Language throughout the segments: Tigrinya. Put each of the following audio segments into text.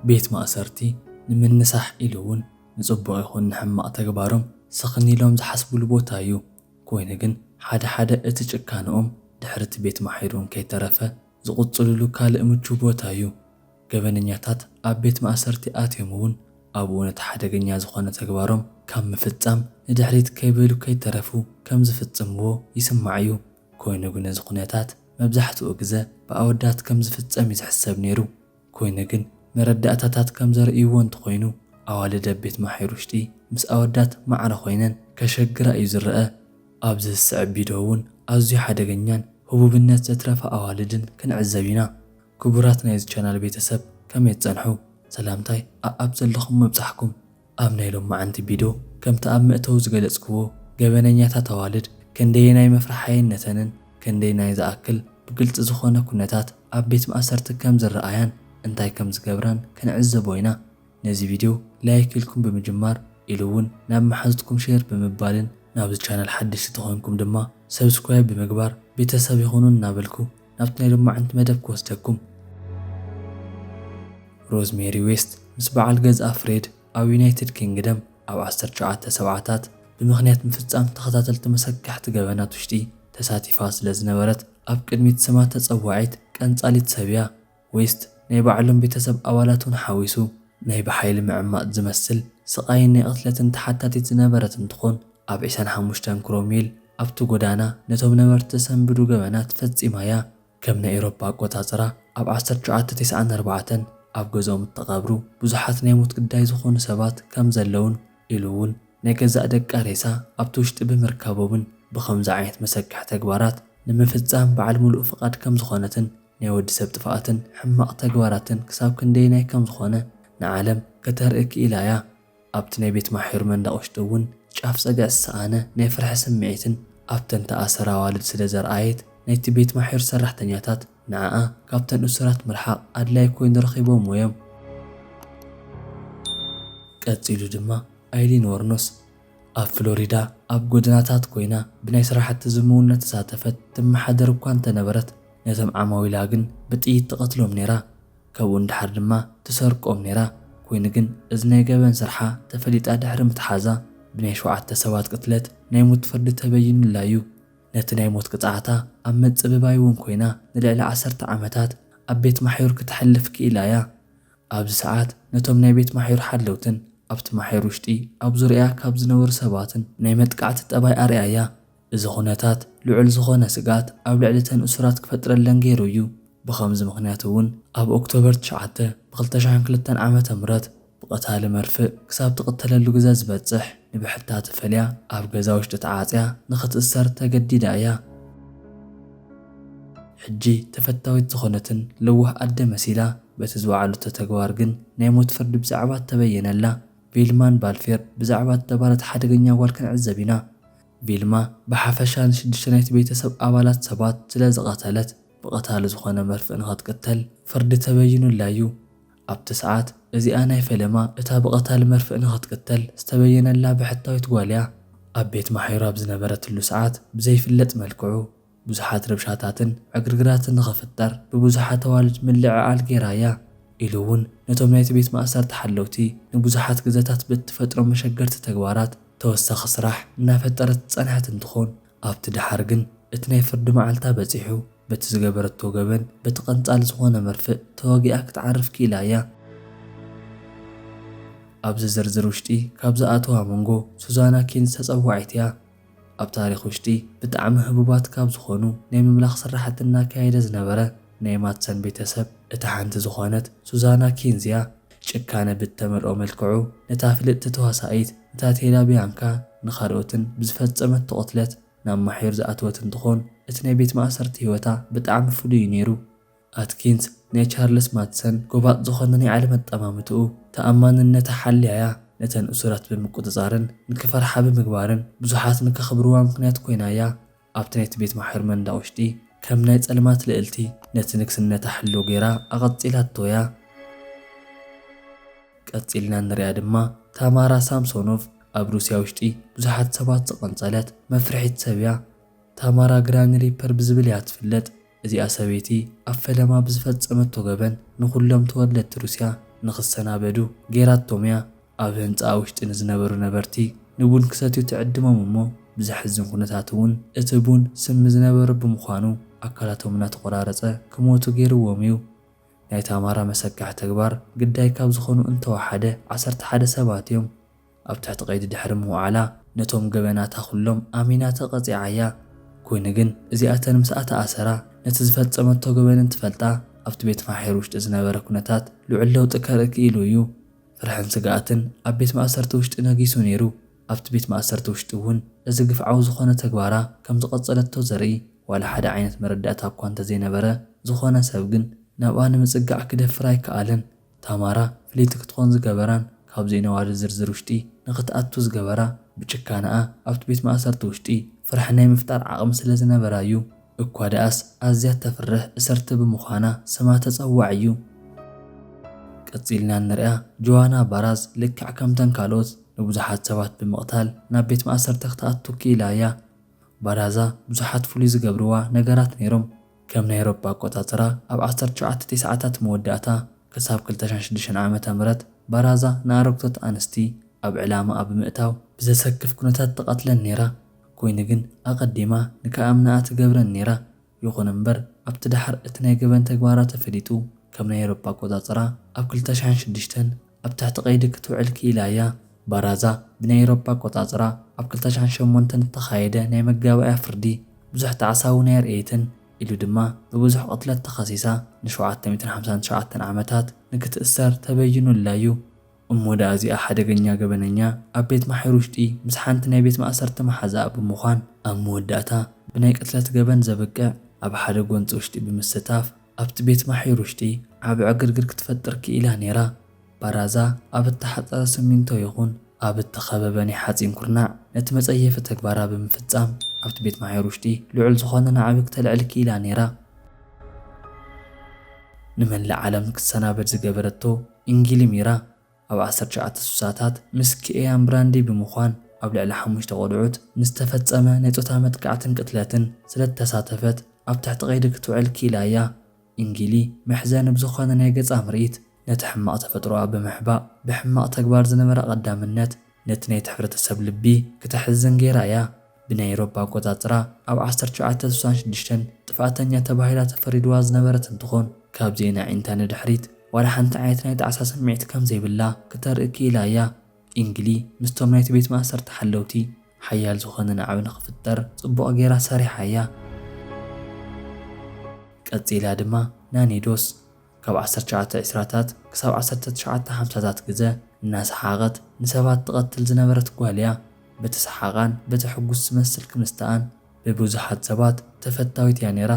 ቤት ማእሰርቲ ንምንሳሕ ኢሉ እውን ንጽቡቕ ይኹን ንሕማቕ ተግባሮም ስኽን ኢሎም ዝሓስብሉ ቦታ እዩ። ኮይኑ ግን ሓደ ሓደ እቲ ጭካነኦም ድሕሪ እቲ ቤት ማሕዩር እውን ከይተረፈ ዝቕጽልሉ ካልእ ምቹው ቦታ እዩ። ገበነኛታት ኣብ ቤት ማእሰርቲ ኣትዮም እውን ኣብኡ ነቲ ሓደገኛ ዝኾነ ተግባሮም ካብ ምፍጻም ንድሕሪት ከይበሉ ከይተረፉ ከም ዝፍጽምዎ ይስማዕ እዩ። ኮይኑ ግን እዚ ኩነታት መብዛሕትኡ ግዘ ብኣወዳት ከም ዝፍጸም እዩ ዝሕሰብ ነይሩ። ኮይኑ ግን መረዳእታታት ከም ዘርእይዎ እንተኾይኑ ኣዋልድ ኣብ ቤት ማሕዩር ውሽጢ ምስ ኣወዳት ማዕረ ኮይነን ከሸግራ እዩ ዝረአ። ኣብዚ ዝስዕብ ቪድዮ እውን ኣዝዩ ሓደገኛን ህቡብነት ዘትረፈ ኣዋልድን ክንዕዘብ ኢና። ክቡራት ናይዚ ቻናል ቤተሰብ ከመይ ትጸንሑ? ሰላምታይ ኣኣብ ዘለኹም ምብጻሕኩም። ኣብ ናይ ሎማዓንቲ ቪድዮ ከምቲ ኣብ መእተዊ ዝገለጽክዎ ገበነኛታት ኣዋልድ ክንደየናይ መፍርሓይነተንን ክንደየናይ ዝኣክል ብግልጺ ዝኾነ ኩነታት ኣብ ቤት ማእሰርቲ ከም ዝረኣያን እንታይ ከም ዝገብራን ክንዕዘቦ ኢና። ነዚ ቪድዮ ላይክ ኢልኩም ብምጅማር ኢሉ እውን ናብ መሓዙትኩም ሼር ብምባልን ናብዚ ቻናል ሓደሽቲ ተኾንኩም ድማ ሰብስክራይብ ብምግባር ቤተሰብ ይኹኑ እናበልኩ ናብቲ ናይ ሎማዓንቲ መደብ ክወስደኩም። ሮዝሜሪ ዌስት ምስ በዓል ገዝኣ ፍሬድ ኣብ ዩናይትድ ኪንግደም ኣብ ዓሰርተ ትሽዓተ ሰብዓታት ብምኽንያት ምፍጻም ተኸታተልቲ መሰካሕቲ ገበናት ውሽጢ ተሳቲፋ ስለ ዝነበረት ኣብ ቅድሚት ስማ ተጸዋዒት ቀንጻሊት ሰብ እያ። ዌስት ናይ ባዕሎም ቤተሰብ ኣባላት እውን ሓዊሱ ናይ ብሓይሊ ምዕማጽ ዝመስል ስቓይን ናይ ቅትለትን ተሓታቲት ዝነበረት እንትኾን ኣብ ዕስራን ሓሙሽተን ክሮምዌል ኣብቲ ጎዳና ነቶም ነበርቲ ዘሰንብዱ ገበናት ፈጺማ እያ። ከም ናይ ኤውሮፓ ኣቆጻጽራ ኣብ ዓሰርተ ትሽዓተ ተስዓን ኣርባዕተን ኣብ ገዝኦም እተቐብሩ ብዙሓት ናይ ሞት ግዳይ ዝኾኑ ሰባት ከም ዘለውን ኢሉ እውን ናይ ገዛእ ደቃ ሬሳ ኣብቲ ውሽጢ ብምርካቦምን ብኸምዚ ዓይነት መሰክሕ ተግባራት ንምፍጻም በዓል ምሉእ ፍቓድ ከም ዝኾነትን ናይ ወዲ ሰብ ጥፍኣትን ሕማቕ ተግባራትን ክሳብ ክንደየናይ ከም ዝኾነ ንዓለም ከተርኢ ክኢላ እያ። ኣብቲ ናይ ቤት ማሕዩር መንደቕ ውሽጢ እውን ጫፍ ጸግዒ ዝሰኣነ ናይ ፍርሒ ስምዒትን ኣብተን ተኣሰራ ኣዋልድ ስለ ዘርኣየት ናይቲ ቤት ማሕዩር ሰራሕተኛታት ንዓኣ ካብተን እሱራት ምርሓቕ ኣድላይ ኮይኑ ረኺቦምዎ እዮም። ቀጺሉ ድማ ኣይሊን ወርኖስ ኣብ ፍሎሪዳ ኣብ ጎደናታት ኮይና ብናይ ስራሕቲ ዝምውነት ተሳተፈት ትመሓደር እኳ እንተነበረት ነቶም ዓማዊላ ግን ብጥይት ትቐትሎም ነይራ። ካብኡ ንድሓር ድማ ትሰርቆም ነይራ። ኮይኑ ግን እዚ ናይ ገበን ስርሓ ተፈሊጣ ድሕሪ ምትሓዛ ብናይ ሸውዓተ ሰባት ቅትለት ናይ ሞት ፍርዲ ተበይኑላ እዩ። ነቲ ናይ ሞት ቅጽዓታ ኣብ ምጽብባይ እውን ኮይና ንልዕሊ ዓሰርተ ዓመታት ኣብ ቤት ማሕዩር ክተሕልፍ ክኢላ እያ። ኣብዚ ሰዓት ነቶም ናይ ቤት ማሕዩር ሓለውትን ኣብቲ ማሕዩር ውሽጢ ኣብ ዙርያ ካብ ዝነበሩ ሰባትን ናይ መጥቃዕቲ ጠባይ ኣርእያ እያ። እዚ ኩነታት ልዑል ዝኾነ ስግኣት ኣብ ልዕሊ እተን እሱራት ክፈጥረለን ገይሩ እዩ። ብኸምዚ ምኽንያት እውን ኣብ ኦክቶበር ትሽዓተ ብ2002 ዓመተ ምህረት ብቐታሊ መርፍእ ክሳብ ትቕተለሉ ግዘ ዝበጽሕ ንብሕታ ተፈልያ ኣብ ገዛ ውሽጢ ተዓጽያ ንኽትእሰር ተገዲዳ እያ። ሕጂ ተፈታዊት ዝኾነትን ለዋህ ኣደ መሲላ በቲ ዝወዓለቶ ተግባር ግን ናይ ሞት ፍርዲ ብዛዕባ እተበየነላ ቪልማን ባልፌር ብዛዕባ እተባህለት ሓደገኛ ጓል ክንዕዘብ ኢና። ቪልማ ብሓፈሻ ንሽዱሽተ ናይቲ ቤተሰብ ኣባላት ሰባት ስለ ዝቐተለት ብቐታሊ ዝኾነ መርፍእ ንኽትቅተል ፍርዲ ተበይኑላ እዩ። ኣብቲ ሰዓት እዚኣ ናይ ፈለማ እታ ብቐታሊ መርፍእ ንኽትቅተል ዝተበየነላ ብሕታዊት ጓል እያ። ኣብ ቤት ማሕዩር ኣብ ዝነበረትሉ ሰዓት ብዘይፍለጥ መልክዑ ብዙሓት ረብሻታትን ዕግርግራትን ንኽፍጠር ብብዙሓት ኣዋልድ ምልዕዓል ገይራ እያ ኢሉ እውን ነቶም ናይቲ ቤት ማእሰርቲ ሓለውቲ ንብዙሓት ግዘታት ብእትፈጥሮ መሸገርቲ ተግባራት ተወሳኺ ስራሕ እናፈጠረት ዝጸንሐት እንትኾን ኣብቲ ደሓር ግን እቲ ናይ ፍርዲ መዓልታ በጺሑ በቲ ዝገበረቶ ገበን በቲ ቀንጻል ዝኾነ መርፍእ ተወጊኣ ክትዓርፍ ክኢላ እያ። ኣብዚ ዝርዝር ውሽጢ ካብ ዝኣተዋ መንጎ ሱዛና ኪንዝ ተጸዋዒት እያ። ኣብ ታሪኽ ውሽጢ ብጣዕሚ ህቡባት ካብ ዝኾኑ ናይ ምምላኽ ስራሕቲ እናካየደ ዝነበረ ናይ ማትሰን ቤተሰብ እታ ሓንቲ ዝኾነት ሱዛና ኪንዝ እያ። ጭካነ ብተመልኦ መልክዑ ነታ ፍልጥቲ ተዋሳኢት ነታቴላ ቢያንካ ንኻልኦትን ብዝፈጸመቶ ቅትለት ናብ ማሕዩር ዝኣተወት እንትኾን እቲ ናይ ቤት ማእሰርቲ ህይወታ ብጣዕሚ ፍሉይ እዩ ነይሩ። ኣትኪንስ ናይ ቻርልስ ማትሰን ጎባጥ ዝኾነ ናይ ዓለም ኣጠማምትኡ ተኣማንነታ ሓልያ እያ። ነተን እሱራት ብምቁጽጻርን ንክፈርሓ ብምግባርን ብዙሓት ንከኽብርዋ ምኽንያት ኮይና እያ። ኣብቲ ናይቲ ቤት ማሕዩር መንደቕ ውሽጢ ከም ናይ ጸልማት ልእልቲ ነቲ ንግስነታ ሕልው ገይራ ኣቐጺላቶ እያ። ቀጺልና ንሪኣ ድማ ታማራ ሳምሶኖቭ ኣብ ሩስያ ውሽጢ ብዙሓት ሰባት ዝቐንጸለት መፍርሒት ሰብ እያ። ታማራ ግራኒ ሪፐር ብዝብል እያ ትፍለጥ። እዚኣ ሰበይቲ ኣብ ፈለማ ብዝፈጸመቶ ገበን ንኹሎም ተወለድቲ ሩስያ ንኽሰናበዱ ገይራቶም እያ። ኣብ ህንጻኣ ውሽጢ ንዝነበሩ ነበርቲ ንቡን ክሰትዩ ትዕድሞም እሞ ብዘሕዝን ኩነታት እውን እቲ ቡን ስሚ ዝነበሩ ብምዃኑ ኣካላቶም እናተቖራረጸ ክሞቱ ገይርዎም እዩ። ናይ ታማራ መሰካሕ ተግባር ግዳይ ካብ ዝኾኑ እንተወሓደ ዓሰርተ ሓደ ሰባት እዮም። ኣብ ትሕቲ ቀይዲ ድሕሪ ምውዓላ ነቶም ገበናታ ኩሎም ኣሚና ተቐጺዓያ። ኮይኑ ግን እዚኣተን ምስኣ ተኣሰራ ነቲ ዝፈጸመቶ ገበን እንትፈልጣ ኣብቲ ቤት ማሕየር ውሽጢ ዝነበረ ኩነታት ልዑል ለውጢ ከርኢ ክኢሉ እዩ። ፍርሕን ስግኣትን ኣብ ቤት ማእሰርቲ ውሽጢ ነጊሱ ነይሩ። ኣብቲ ቤት ማእሰርቲ ውሽጢ እውን እዚ ግፍዓዊ ዝኾነ ተግባራ ከም ዝቐጸለቶ ዘርኢ ዋላ ሓደ ዓይነት መረዳእታ እኳ እንተዘይነበረ፣ ዝኾነ ሰብ ግን ናብኣ ንምጽጋዕ ክደፍር ኣይከኣለን። ታማራ ፍልይቲ ክትኾን ዝገበራን ካብዚ ነዋሪ ዝርዝር ውሽጢ ንኽትኣቱ ዝገበራ ብጭካነኣ ኣብቲ ቤት ማእሰርቲ ውሽጢ ፍርሒ ናይ ምፍጣር ዓቕሚ ስለ ዝነበራ እዩ። እኳ ደኣስ ኣዝያ ተፍርህ እሰርት ብምዃና ስማ ተጸዋዕ እዩ። ቀጺልና እንሪኣ ጆዋና ባራዝ ልክዕ ከምተን ካልኦት ንብዙሓት ሰባት ብምቕታል ናብ ቤት ማእሰርቲ ክትኣቱ ክኢላ እያ። ባራዛ ብዙሓት ፍሉይ ዝገብርዋ ነገራት ነይሮም። ከም ናይ ኤሮፓ ኣቆጻጽራ ኣብ ዓሰርተ ትሽዓተ ሰዓታት መወዳእታ ክሳብ ክልተ ሽሕን ሽዱሽተን ዓመተ ምህረት ባራዛ ንኣረግቶት ኣንስቲ ኣብ ዕላማኣ ብምእታው ብዘሰክፍ ኩነታት ትቐትለን ነይራ። ኮይኑ ግን ኣቐዲማ ንክኣምንኣ ትገብረን ነይራ። ይኹን እምበር ኣብቲ ደሓር እቲ ናይ ገበን ተግባራ ተፈሊጡ ከም ናይ ኤሮፓ ኣቆጻጽራ ኣብ ክልተ ሽሕን ሽዱሽተን ኣብ ትሕቲ ቀይዲ ክትውዕል ክኢላ እያ። ባራዛ ብናይ ኤሮፓ ኣቆጻጽራ ኣብ ክልተ ሽሕን ሸሞንተን እተኻየደ ናይ መጋባእያ ፍርዲ ብዙሕ ጣዕሳ እውን ኣየርእየትን ኢሉ ድማ ብብዙሕ ቅትለት ተኸሲሳ ንሸውዓተ ሚእትን ሓምሳን ትሽዓተን ዓመታት ንክትእሰር ተበይኑላ እዩ። እሞ ደኣ እዚኣ ሓደገኛ ገበነኛ ኣብ ቤት ማሕዩር ውሽጢ ምስ ሓንቲ ናይ ቤት ማእሰርቲ መሓዛኣ ብምዃን ኣብ መወዳእታ ብናይ ቅትለት ገበን ዘብቅዕ ኣብ ሓደ ጎንፂ ውሽጢ ብምስታፍ ኣብቲ ቤት ማሕዩር ውሽጢ ዓቢ ዕግርግር ክትፈጥር ክኢላ ነይራ። ባራዛ ኣብ እተሓጸረ ስሚንቶ ይኹን ኣብ እተኸበበ ናይ ሓጺን ኩርናዕ ነቲ መጸየፊ ተግባራ ብምፍጻም ኣብቲ ቤት ማሕዩር ውሽጢ ልዑል ዝኾነ ናዕቢ ክተልዕል ክኢላ ነይራ። ንመላእ ዓለም ክትሰናበድ ዝገበረቶ ኢንጊሊ ሚራ ኣብ ዓሰርተ ትሽዓተ ስሳታት ምስ ኪኤያን ብራንዲ ብምዃን ኣብ ልዕሊ ሓሙሽተ ቆልዑት ንዝተፈጸመ ናይ ጾታ መጥቃዕትን ቅትለትን ስለ እተሳተፈት ኣብ ትሕቲ ቀይዲ ክትውዕል ክኢላ እያ። ኢንጊሊ መሕዘኒ ብዝኾነ ናይ ገጻ ምርኢት ነቲ ሕማቕ ተፈጥሮኣ ብምሕባእ ብሕማቕ ተግባር ዝነበራ ቀዳምነት ነቲ ናይቲ ሕብረተሰብ ልቢ ክተሕዝን ገይራ እያ። ብናይ ኤሮፓ ኣቆጻጽራ ኣብ ዓሰርተ ትሽዓተ ስሳን ሽዱሽተን ጥፍኣተኛ ተባሂላ ተፈሪድዋ ዝነበረት እንትኾን ካብዚኤን ኣዒንታ ንድሕሪት ዋላ ሓንቲ ዓይነት ናይ ጣዕሳ ስምዒት ከም ዘይብላ ክተርኢ ክኢላ እያ። ኢንግሊ ምስቶም ናይቲ ቤት ማእሰርቲ ሓለውቲ ሓያል ዝኾነ ናዕቢ ንኽፍጠር ጽቡቕ ገይራ ሰሪሓ እያ። ቀጺላ ድማ ናኒ ዶስ ካብ ዓሰርተ ትሽዓተ ዕስራታት ክሳብ ዓሰርተ ትሽዓተ ሓምሳታት ግዘ እናሰሓቐት ንሰባት ትቐትል ዝነበረት ጓል እያ። በቲ ሰሓቓን በቲ ሕጉስ ዝመስል ክምስተኣን ብብዙሓት ሰባት ተፈታዊት እያ ነይራ።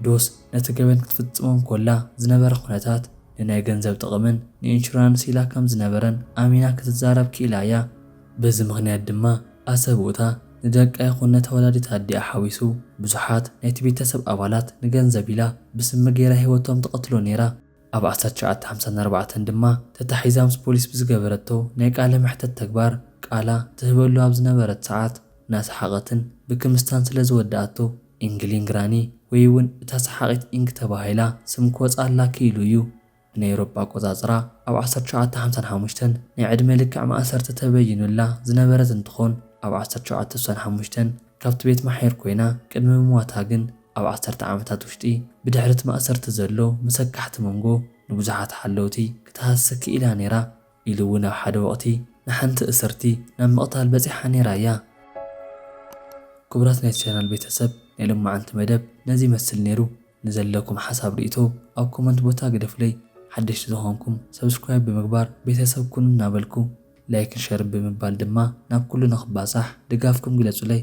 ዶስ ነቲ ገበን ክትፍጽሞ እንኮላ ዝነበረ ኩነታት ንናይ ገንዘብ ጥቕምን ንኢንሹራንስ ኢላ ከም ዝነበረን ኣሚና ክትዛረብ ክኢላ እያ። በዚ ምኽንያት ድማ ኣሰብኡታ ንደቃ ይኹን ነታ ወላዲት ኣዲኣ ሓዊሱ ብዙሓት ናይቲ ቤተሰብ ኣባላት ንገንዘብ ኢላ ብስሚ ገይራ ህይወቶም ትቐትሎ ነይራ። ኣብ ዓሰርተ ትሽዓተ ሓምሳን ኣርባዕተን ድማ ተታሒዛ ምስ ፖሊስ ብዝገበረቶ ናይ ቃለ መሕተት ተግባር ቃላ ትህበሉ ኣብ ዝነበረት ሰዓት እናሰሓቐትን ብክምስታን ስለ ዝወደኣቶ ኢንግሊን ግራኒ ወይ እውን እታ ሰሓቒት ኢንግ ተባሂላ ስም ክወፅኣላ ክኢሉ እዩ። ብናይ ኤሮፓ ኣቆፃፅራ ኣብ ዓሰርተ ትሽዓተ ሓምሳን ሓሙሽተን ናይ ዕድመ ልክዕ ማእሰርቲ ተበይኑላ ዝነበረት እንትኾን ኣብ ዓሰርተ ትሽዓተ ስሳን ሓሙሽተን ካብቲ ቤት ማሕየር ኮይና ቅድሚ ምሟታ ግን ኣብ ዓሰርተ ዓመታት ውሽጢ ብድሕሪ እቲ ማእሰርቲ ዘሎ መሰካሕቲ መንጎ ንብዙሓት ሓለውቲ ክትሃሲ ክኢላ ነይራ ኢሉ እውን ኣብ ሓደ ወቕቲ ንሓንቲ እስርቲ ናብ ምቕታል በፂሓ ነይራ እያ። ክቡራት ናይቲ ቻናል ቤተሰብ ናይ ሎማዓንቲ መደብ ነዚ ይመስል ነይሩ። ንዘለኩም ሓሳብ ርእይቶ ኣብ ኮመንት ቦታ ግደፉለይ። ሓደሽቲ ዝኾንኩም ሰብስክራይብ ብምግባር ቤተሰብ ኩኑ እናበልኩ ላይክን ሸርን ብምባል ድማ ናብ ኩሉ ንኽባፃሕ ድጋፍኩም ግለፁለይ።